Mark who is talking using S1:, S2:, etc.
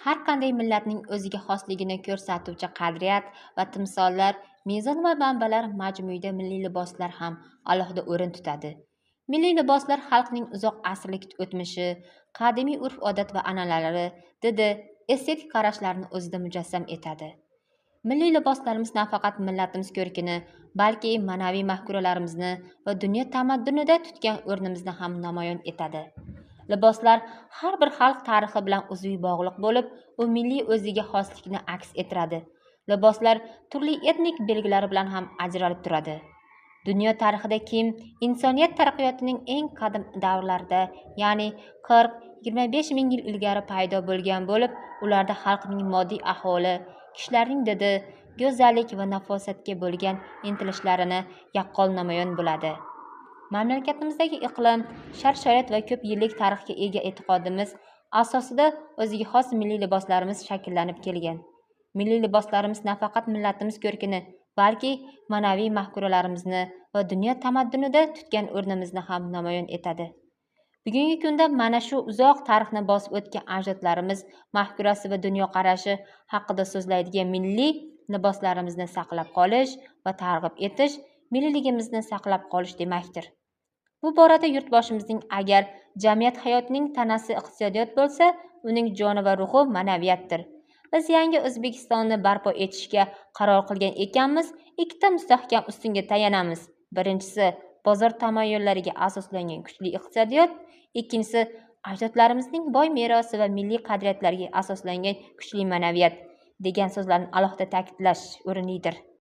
S1: Har qanday millatning o'ziga xosligini ko'rsatuvchi qadriyat va timsollar, mezon va manbalar majmuida milliy liboslar ham alohida o'rin tutadi. Milliy liboslar xalqning uzoq asrlik o'tmishi, qadimiy urf-odat va an'analari, didi, estetik qarashlarini o'zida mujassam etadi. Milliy liboslarimiz nafaqat millatimiz ko'rkini, balki ma'naviy mafkuralarimizni va dunyo tamaddunida tutgan o'rnimizni ham namoyon etadi. Liboslar har bir xalq tarixi bilan uzviy bog'liq bo'lib, u milliy o'ziga xoslikni aks ettiradi. Liboslar turli etnik belgilari bilan ham ajralib turadi. Dunyo tarixida kiyim insoniyat taraqqiyotining eng qadim davrlarida, ya'ni 40-25 ming yil ilgari paydo bo'lgan bo'lib, ularda xalqning moddiy ahvoli, kishilarning didi, go'zallik va nafosatga bo'lgan intilishlarini yaqqol namoyon bo'ladi. Mamlakatimizdagi iqlim, shart-sharoit va ko'p yillik tarixga ega e'tiqodimiz asosida o'ziga xos milliy liboslarimiz shakllanib kelgan. Milliy liboslarimiz nafaqat millatimiz ko'rkini, balki ma'naviy mafkuralarimizni va dunyo tamaddunida tutgan o'rnimizni ham namoyon etadi. Bugungi kunda mana shu uzoq tarixni bosib o'tgan ajdodlarimiz mafkurasi va dunyoqarashi haqida so'zlaydigan milliy liboslarimizni saqlab qolish va targ'ib etish milliyligimizni saqlab qolish demakdir. Bu borada yurtboshimizning agar jamiyat hayotining tanasi iqtisodiyot bo'lsa, uning joni va ruhi ma'naviyatdir. Biz yangi O'zbekistonni barpo etishga qaror qilgan ekanmiz, ikkita mustahkam ustunga tayanamiz. Birinchisi, bozor tamoyillariga asoslangan kuchli iqtisodiyot, ikkinchisi, ajdodlarimizning boy merosi va milliy qadriyatlarga asoslangan kuchli ma'naviyat degan so'zlarni alohida ta'kidlash o'rinlidir.